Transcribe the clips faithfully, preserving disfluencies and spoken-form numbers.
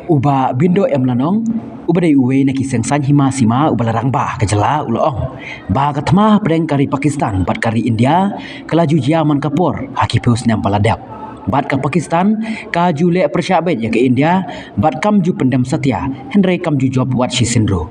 U Bah Bindo M Lanong, uba dei uwei na ki seng saiñ hima sima uba la rangbah ka jylla, u la ong ba ka thma hapdeng ka ri Pakistan bad ka ri India ka la ju jia man ka por ha ki phew snem ba la dep. Bad ka Pakistan ka ju leh pyrshah beit ïa ka India bad kam ju pyndem satia, hynrei kam ju jop wat shisien ruh.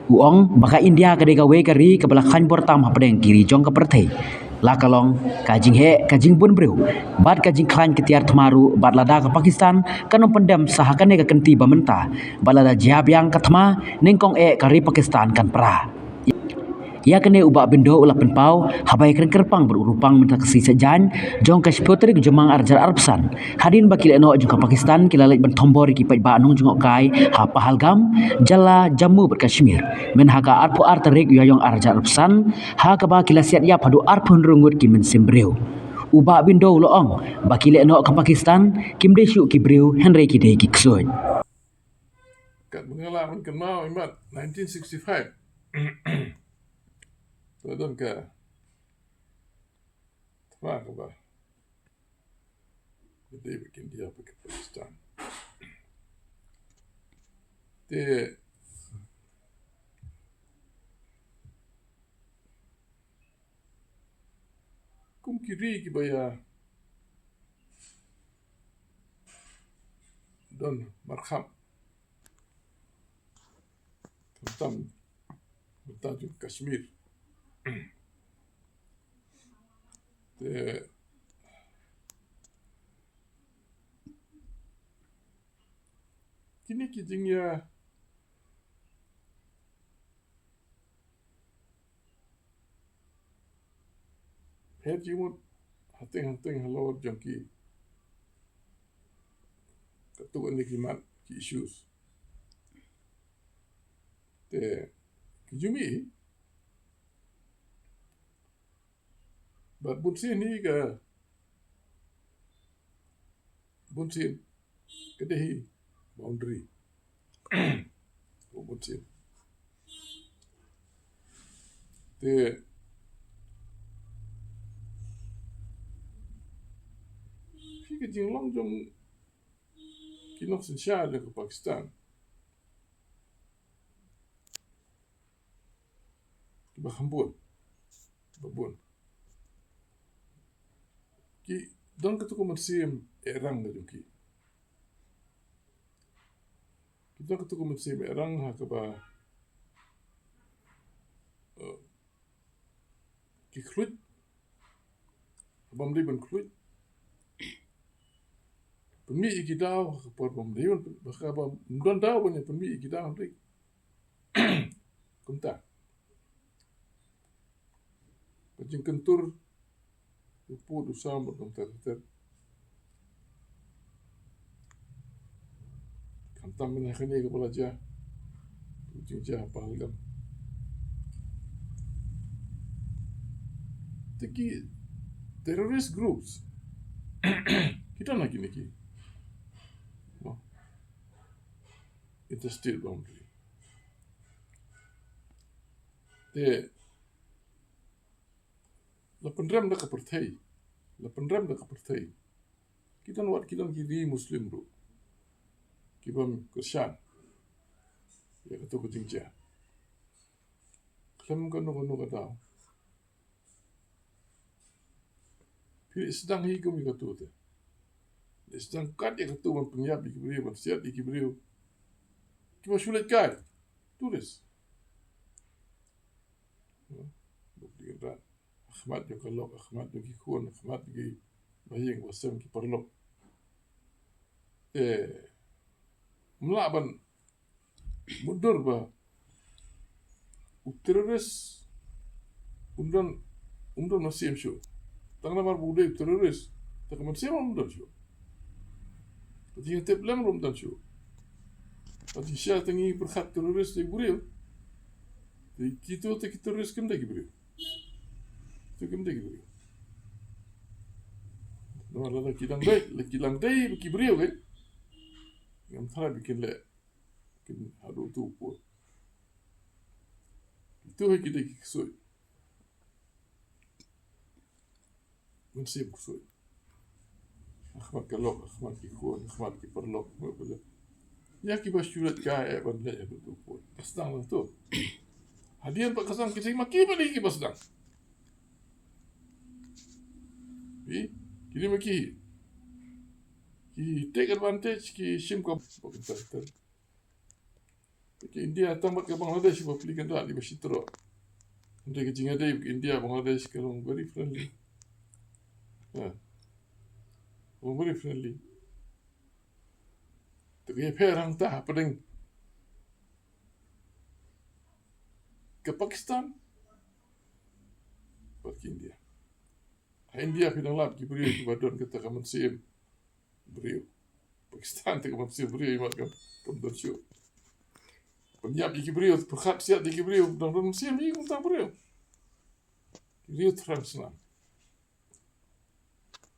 U ong ba ka India ka dei kawei ka ri kaba la khlaiñ bor tam hapdeng ki ri jong ka pyrthei. La ka long ka jingheh, ka jingbun briew bad ka jingkhlaiñ ki tiar thma ruh, bad lada ka Pakistan kan ym pyndem sa ha kane ka kynti ba mynta, bad lada jia biang ka thma, nyngkong eh ka ri Pakistan kan pra. Ïa kane u Bah Bindo u la pynpaw haba ïakren kyrpang bad u Rupang mynta ka sngi Saitjaiñ jong ka shiphew tarik Jymmang ar hajar arphew san, hadien ba ki lehnoh jong ka Pakistan ki la leit ban thombor ïa ki paidbah nongjngohkai ha Pahalgam, jylla Jammu bad Kashmir, myn ha ka arphew ar tarik Ïaïong ar hajar arphew san, ha kaba ki la siat ïap haduh arphew hynriew ngut ki mynsiem briew. U Bah Bindo u la ong ba ki lehnoh ka Pakistan kim dei shuh ki briew, hynrei ki dei ki ksuid. Katba nga lah ban kynmaw imat nineteen sixty-five. To don ka thma kaba ka dei bad ka India bad ka Pakistan. Te kum ki ri kiba ïa don markhap, khamtam mynta jong Kashmir. Te kine ki jingïa pher jingmut hateng hateng halor jong ki, katto katne ki mat, ki issues. Te ki jingmih bad bunsien hi ka, bunsien ka dei hi boundary. Bunsien te hi ka jinglong jong ki nongsynshar jong ka Pakistan. Ba kham bun, ba bun ki don katu ka mynsiem eh rang na jong ki. Ki don katu ka mynsiem eh rang ha kaba, eh, ki khluit bym dei ban khluit, pynmih ïa ki daw ha ka por bym dei ban, ha kaba ym don daw ban ïa pynmih ïa ki daw hynrei kumta. Ka jingkyntur u pud u sam bad kumta ter ter. Khamtam mynne kane kaba la jia, u jingjia ha Pahalgam. Te ki terrorist groups ki don ha kine ki, no, interstate boundary. Te la pynrem da ka pyrthei, la pynrem da ka pyrthei. Ki don wat, ki don ki ri Muslim ruh ki bym kyrshan ïa katu ka jingjia khlem kano kano ka daw. Phi sdang hi kum ïa katu te, sdang kat ïa katu ban pynïap ïa ki briew, ban siat ïa ki briew kiba shu leit kai, tourist. Bad ki rat, ha khmat jong ka lok, ha khmat jong ki khun, ha khmat jong ki bahaïing basem, ki paralok. Te ym lah ban mutdur ba u terrorist um don, um don mynsiem shuh. Tang namar ba u dei u terrorist te ka mynsiem um don shuh. Ka jingtip lem ruh um don shuh. Ka jingshisha te ngi pyrkhat terrorist dei u briew. Te kito te ki terrorist kim dei ki briew. Te kim dei ki briew. Namar lada ki dang dei, lada ki dang dei ki briew, eh, ngam tharai ba kin leh, kin haduh tu u pud. Kito hi ki dei ki ksuid. Mynsiem ksuid. Ha khmat ka lok, ha khmat ki khun, ha khmat ki paralok, ha khmat ki paralok. Ïa kiba shu leit kai eh ban leit haduh tu pun. Ba sdang lang tu. Hadien ba ka sdang ki jingma kiba dei kiba sdang. Pi, ki dei ma ki. Ki take advantage, ki shim ka ba ka ter ter. Ki India tang bad ka Bangladesh ba pli kan da ni ba shi tro. Hynrei ka jingïadei India Bangladesh ka long very friendly. Ha. Long very friendly. Te ka ïapher hangta hapdeng ka Pakistan bad ka India. Ha India phi dang lap ki briew kiba don kata ka mynsiem briew. Pakistan te ka mynsiem briew imat kam, kam don shuh. Pynïap ïa ki briew, pyrkhat siat ïa ki briew, dang don mynsiem ïa kumta briew. Ki briew thrang snam.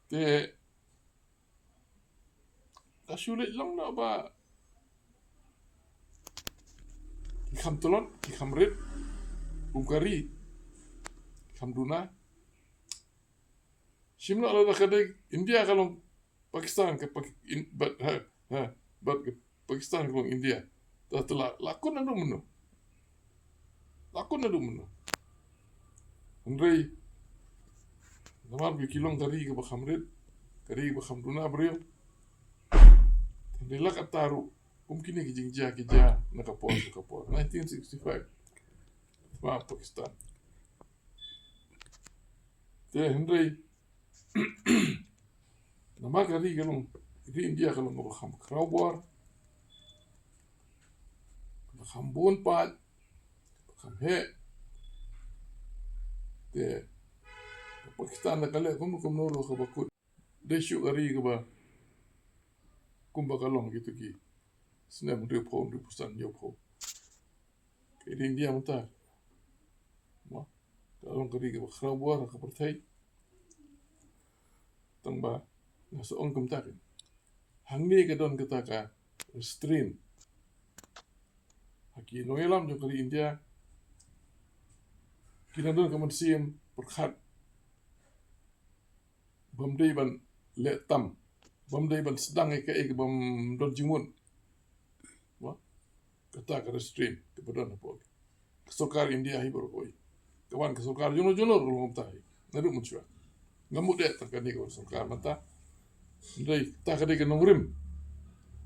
Te ka shu leit long noh ba ki kham tlot, ki kham rit, kum ka ri, ki kham duna. Shim noh lada ka dei India ka long Pakistan ka Pak-, in, bad, ha, ha, bad ka Pakistan ka long India. Ta, ta la, la kut naduh mynno. La kut naduh mynno. Hynrei namar ba ki long ka ri kaba kham rit, ka ri kaba kham duna briew. Hynrei la katta ruh kum kine ki jingjia ki jia na ka por sha ka por. Nineteen sixty-five. Thma Pakistan. Te hynrei namar ka ri ka long, ri India ka long kaba kham khraw bor, kaba kham bun paid, kaba kham heh. Te ka Pakistan da ka leh kumno kumno ruh kaba kut. Dei shuh ka ri kaba kumba ka long kito ki snem hynriewphew, hynriewphew san, hynñiewphew. Ka ri India mynta, mo, ka long ka ri kaba khraw bor ha ka pyrthei. Tang ba nga sa ong kumta, hangne ka don kata ka restraint ha ki nongïalam jong ka ri India. Ki dang don ka mynsiem pyrkhat bym dei ban leh tam, bym dei ban sdang ïa kaei ka bym don jingmut. Mo, kata ka restraint kaba don hapoh ka sorkar India hi baroh kawei. Ka wan ka sorkar jong no jong no ruh long kumta hi naduh mynshuwa. Ngam mut eh tang kane ka sorkar mynta. Hynrei kata ka dei ka nongrim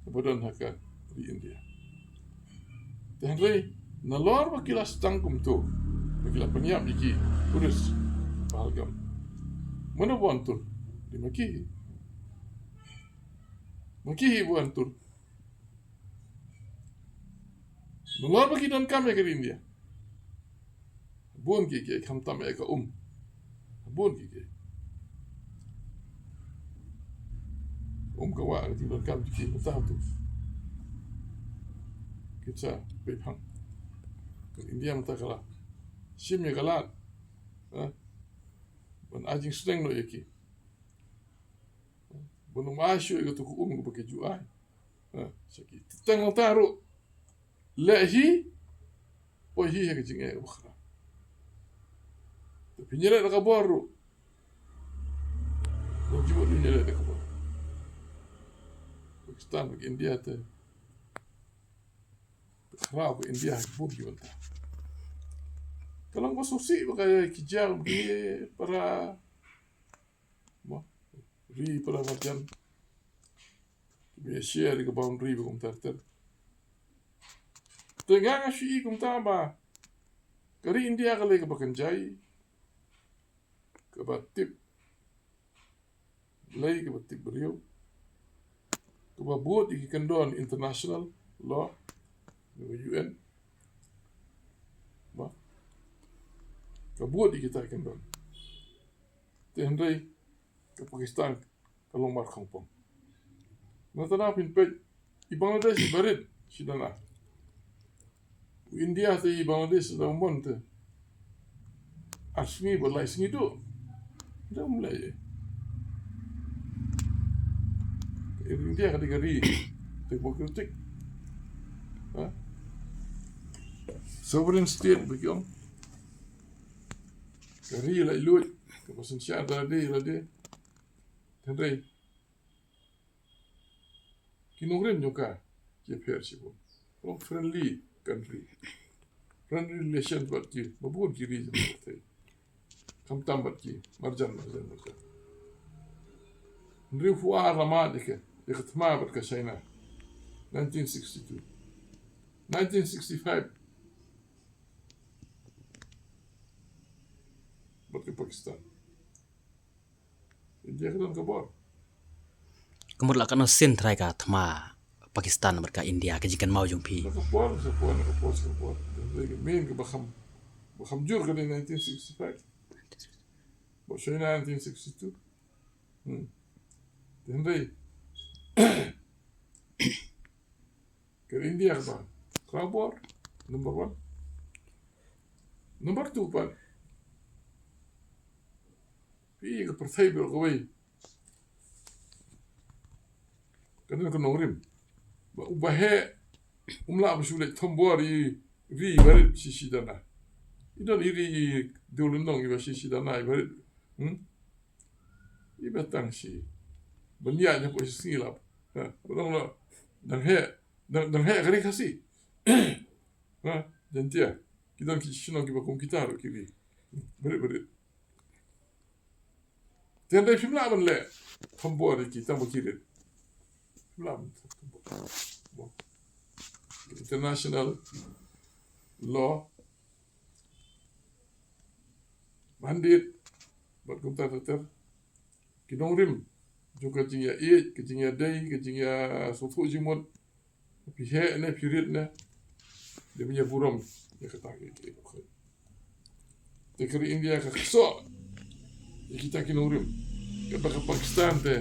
kaba don ha ka ri India. Te hynrei nalor ba ki la sdang kumto, ba ki la pynïap ïa ki tourist Pahalgam, mano ba wan tur? Dei ma ki hi. Ma ki hi ba wan tur. Nalor ba ki donkam ïa ka ri India. Bun kiei kiei, khamtam ïa ka um. Bun kiei kiei. Um ka wah ka jingdonkam jong ki mynta tu. Kita pei phang. Ka India mynta ka la shim ïa ka lad, ha, ban ai jingsneng noh ïa ki. Ban ym ai shuh ïa kato ka um kaba ki ju ai, ha, sha ki. Te tang mynta ruh leh hi, poi hi ha ka jingeh kaba khraw. Te phin ïaleh da ka bor ruh, ym ju mut ïaleh da ka bor. Pakistan bad India te, te khraw ka India ha ki bun ki bynta. Ka long ba sngewsih ba ka ïa ki jia ki para, mo, ri para marjan. Kiba ïa share ïa ka boundary ba kumta ter ter. Te nga nga shu i kumta ba ka ri India ka lei kaba kynjai, kaba tip lei, kaba tip briew, kaba bud ïa ki kyndon international law, U N. Ba ka bud ïa kita ki kyndon. Te hynrei ka Pakistan ka long mar khongpong. Nangta na phin peit, i Bangladesh i barit shi dana. U India te i Bangladesh da mon te ar sngi bad lai sngi duh. Da um lei. I India ka dei ka ri democratic, ha, sovereign state ba ki ong. Ka ri laitluid, kaba synshar da lade lade. Hynrei ki nongrim jong ka, ki pher shibun. Long friendly country. Friendly relation bad ki, ba bun ki ri jong ka pyrthei. Khamtam bad ki, marjan, marjan, marjan. Hynriewphew ar la mad ïa ka, ïa ka thma bad ka China. Nineteen sixty-two. Nineteen sixty-five. Bad ka Pakistan. India ka don ka bor. Ka mut la katno sien trai ka thma Pakistan bad ka India, ka jingkynmaw jong phi? Ka por, ka por, ka por, ka por. Ka por ka main ka ba kham, ba kham jur ka dei nineteen sixty-five. Ba shoi nineteen sixty-two. Hmm. Te hynrei ka India ka ba khraw bor, number one. Number two pat, phi ka pyrthei baroh kawei ka don ka nongrim. Ba u ba heh um lah ba shu leit thombor ïa i ri i barit shi shi dana. I don i ri i dewlynnong i ba shi shi dana i barit. Hmm? I ba tang shi. Ban ïa nya ko shi sngi lap. Ha, ba dang lo. Dang heh, dang, dang heh ka ri Khasi. Ha, Jaintia. Ki don ki shnong ki ba kum kita ruh ki ri. Barit, barit. Te hynrei phim lah ban leh thombor ïa ki tang ba ki rit. Phim lah ban thombor. International law mandate bad kumta ter ter. Ki nongrim jong ka jingïaieit, ka jingïadei, ka jingïasngewthuh jingmut. Phi heh ne phi rit ne, dei ban ïa burom ïa kata ka, ka, ka. Te ka ri India ka ksoh ïa kita ki nongrim. Kata ka Pakistan te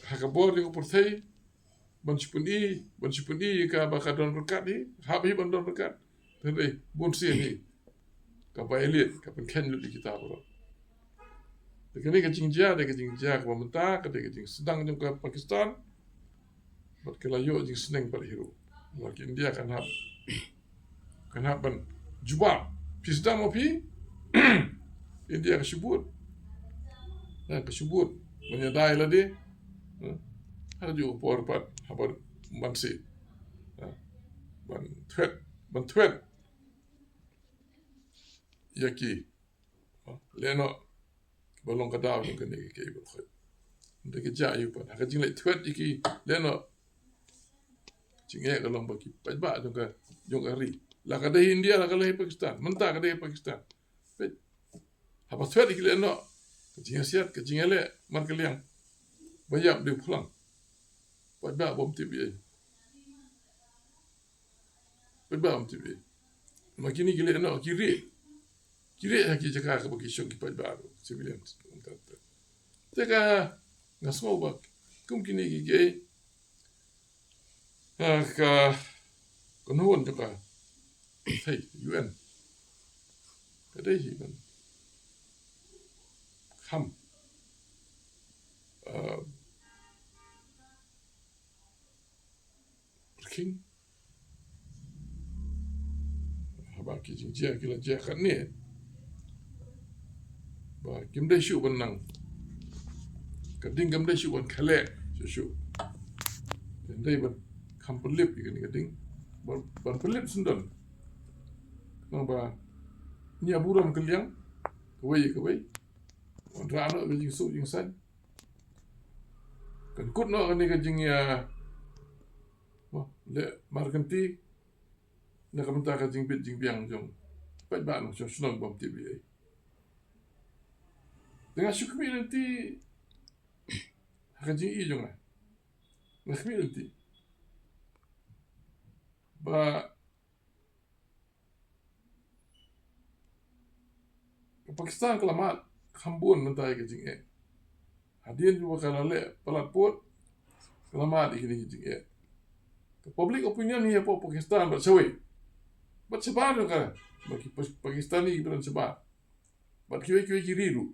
ha ka bor ïa ka pyrthei ban shu pyni, ban shu pyni ïa ka ba ka don ryngkat hi, hap hi ban don ryngkat. Hynrei bun sien hi ka violate, ka pynkhein lut ïa kita baroh. Te kane ka jingjia, te ka jingjia kaba mynta, ka dei ka jingsdang jong ka Pakistan. Bad ka la ïoh jingsneng pat hi ruh. Namar ka India kan hap, kan hap ban jubab. Phi sdang ma phi? India ka shu bud. Ha, ka shu bud. Ban ïada ïa lade. Ha. Ha ju por pat, ha ban, ban si. Ha. Ban thwet, ban thwet ïa ki. Lehnoh ba long ka daw jong kane ka, ka ïa ba khot. Nda ka jia ïa pat ha ka jingleh thwet ïa ki lehnoh. Jingeh ka long ba ki paidbah jong ka, jong ka ri. La ka dei India, la ka dei Pakistan. Mynta ka dei Pakistan. Peit. Haba thwet ïa ki lehnoh, ka jingïasiat, ka jingïaleh markylliang. Ba ïap dei phlang. Paidbah bym tip ei. Paidbah bym tip ei. Ma kine ki lehnoh ki rieh. Ki rieh ha ki jaka kaba ki shong ki paidbah, civilian. Te ka nga sngew ba kum kine ki, ki, ha ka kynhun jong ka, hei, U N. Ka dei hi ban kham, ah, pyrkhing. Haba ki jingjia ki la jia katne, ba kim dei shuh ban nang. Ka ding kam dei shuh ban khleh shuh shuh. Ka dei ban kham pynlip ïa kane ka ding. Ban, ban pynlip syndon. Namar ba ngi ïa burom kylliang kawei ïa kawei. Wanrah noh ka jingsuk jingsaiñ. Kan kut noh kane ka jingïa, mo, leh markynti na ka bynta ka jingbit jingbiang jong paidbah nongshong shnong bym tip ei ei. Te nga shu khmih lynti ha ka jingïohi jong nga. Nga khmih lynti ba ka Pakistan ka la mad kham bun mynta ïa ka jingeh. Hadien ba ka la leh palat pud, ka la mad ïa kine ki jingeh. Ka public opinion hi hapoh Pakistan bad shawei, bad shabar jong ka, bad ki Pa-, Pakistani kiba don shabar, bad kiwei kiwei ki ri ruh.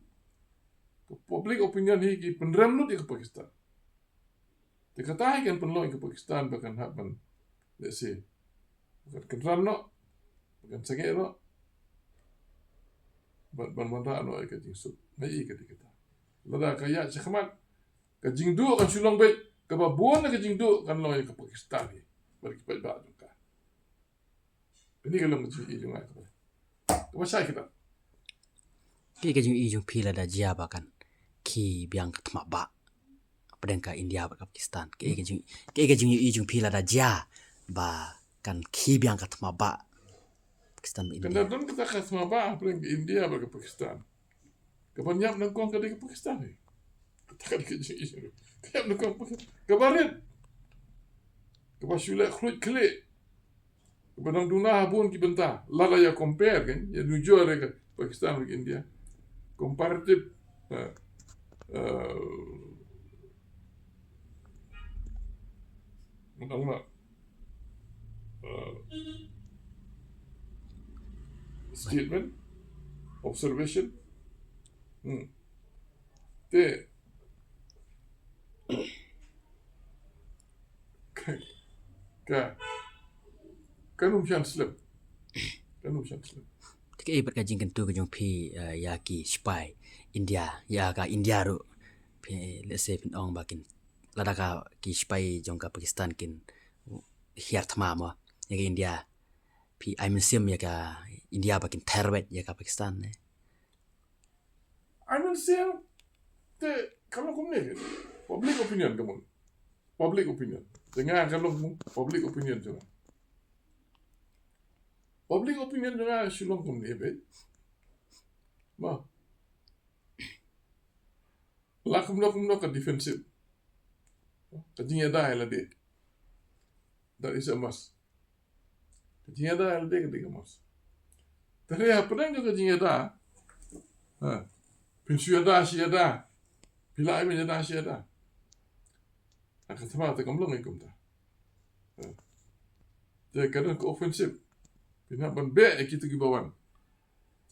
Ka public opinion hi ki pynrem lut ïa ka Pakistan. Te kata hi kan pynlong ïa ka Pakistan ba kan hap ban, let's say, ba kan kynran noh, ba kan sangeh noh, ban, ban wanrah noh ïa ka jingsuk. Nga ïohi ka dei kata. Lada ka ïaid shakhmat, Ka jingduh kan shu long beit, kaba bun na ka jingduh kan long ïa ka Pakistan hi bad ki paidbah jong ka. Kane ka long ka jingïohi jong nga kaba, kaba shai kaba. Kaei ka jingïohi jong phi lada jia ba kan khie biang ka thma bah hapdeng ka India bad ka Pakistan? Kaei ka jing, kaei ka jingïohi jong phi lada jia ba kan khie biang ka thma bah Pakistan bad India? Kan da don kata ka thma bah hapdeng ka India bad ka Pakistan. Kaban ïap nyngkong ka dei ka Pakistan hi. Kata ka dei ka jingïohi. Ka ïap nyngkong Pakistan. Kaba rit, kaba shu leh khluit khlieh, kaba dang duna ha bun ki bynta. Lada ïa compare kan, ïa nujor ïa ka Pakistan bad India. Comparative, eh, eh, Nang ma, eh, statement, observation. Hmm. Te ka, ka, kan ym shah slem. Kan ym shah slem. Te kaei pat ka jingkyntu ka jong phi, eh, ïa ki sipai India, ïa ka India ruh? Phi, let's say, phin ong ba kin, lada ka ki sipai jong ka Pakistan kin hiar thma mo ïa ka India, phi ai mynsiem ïa ka India ba kin ther beit ïa ka Pakistan ne? Ai mynsiem, te ka long kumne, public opinion ka mut. Public opinion. Te nga ka long public opinion jong nga. Public opinion jong nga shu long kumne beit. Mo. La kumno kumno ka defensive. Ka jingïada ïa lade. That is a must. Ka jingïada ïa lade ka dei ka must. Te hynrei hapdeng jong ka jingïada, ha, phin shu ïada shi ïada, phi lah ban ïada shi ïada. Ha ka thma te kam long kumta. Ha. Te ka don ka offensive. Phin hap ban beh ïa kito kiba wan.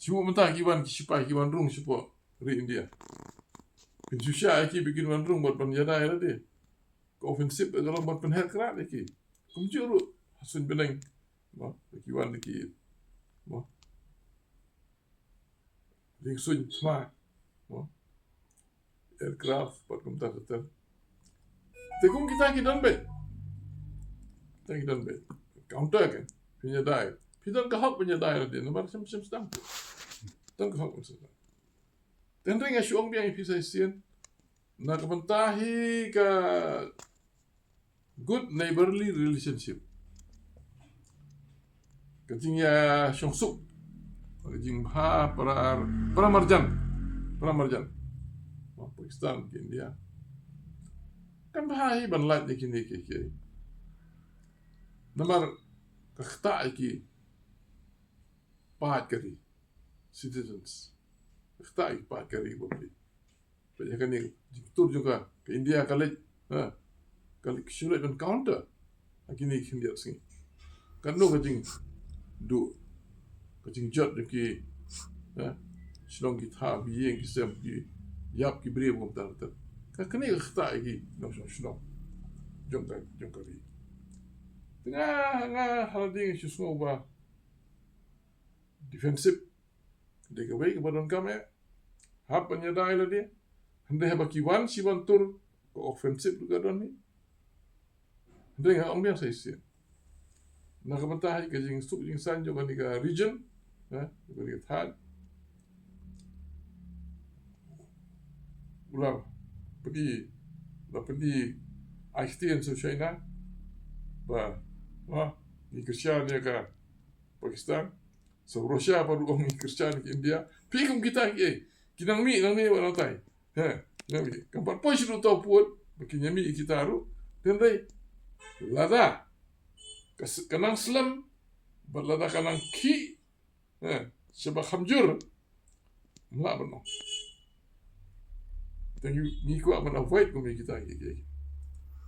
Shu mynta ki wan ki sipai ki wan rung shapoh ri India. Phin shu shah ïa ki ba kin wan rung bad ban ïada ïa lade. Ka offensive ka long ban pynher krad ïa ki. Kumjuh ruh ha suiñ bneng. Mo, ki wan ki, mo, ring suiñ thma, mo, aircraft bad kumta ter ter. Te kum kita ki don beit. Kita ki don beit. Counter kan. Phin ïada. Phi don ka hok phin ïada ïa lade, namar shem shem sdang. Don ka hok phin sdang. Te hynrei nga shu ong biang ïa phi sa shisien. Na ka bynta hi ka good neighborly relationship, ka jingïashongsuk, ka jingbha para, para marjan, para marjan, Pakistan, India, kan bha hi ban lait ïa kine kiei kiei. Namar ka ktah ïa ki paid ka ri, citizens. Ka ktah ïa ki paid ka ri bapli. Peit ïa kane, jingtur jong ka, ka India ka leit, ha, ka leit, shu leit ban counter ha kine ki khyndiat sngi. Katno ka jingduh, ka jingjot jong ki, ha, shnong ki thaw, ki ïing ki sem, ki ïap ki briew kumta kumta. Ka kane ka ktah ïa ki nongshong shnong jong ka, jong ka ri. Te nga, nga ha la ding shu sngew ba defensive. Dei kawei kaba donkam eh. Hap ban ïada ïa lade. Hynrei haba ki wan shi wan tur, ka offensive ruh ka don hi. Hynrei nga ong biang sa shisien, na ka bynta hi ka jingsuk jingsaiñ jong kane ka region, eh, jong kane ka thaiñ, u la pyni, u la pyni ai ktien sha u China ba, ha, ngi kyrshan ïa ka Pakistan. Sa u Russia pat u ong ngi kyrshan ïa ka India. Phi kum kita kiei, ki nang mih, nang mih wat nangtai. He, nang mih. Kam pat poi shuh ruh uta u pud ba kin ïa mih ïa kita ruh. Hynrei lada ka s-, ka nang slem bad lada ka nang khih, he, shaba kham jur, ym lah ban ong. Te ngi, ngi kwah ban avoid kum ïa kita kiei kiei.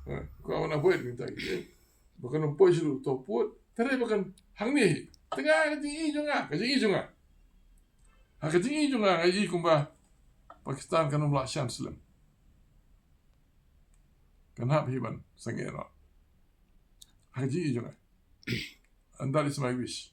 He, kwah ban avoid kum ïa kita kiei kiei. Ba kan ym poi shuh ruh uta u pud, te hynrei ba kan hangne hi. Te nga, ka jingïohi jong nga, ka jingïohi jong nga, ha ka jingïohi jong nga, nga ïohi kumba Pakistan kan ym lah shan slem. Kan hap hi ban sangeh noh. Ha ka jingïohi jong nga. And that is my wish.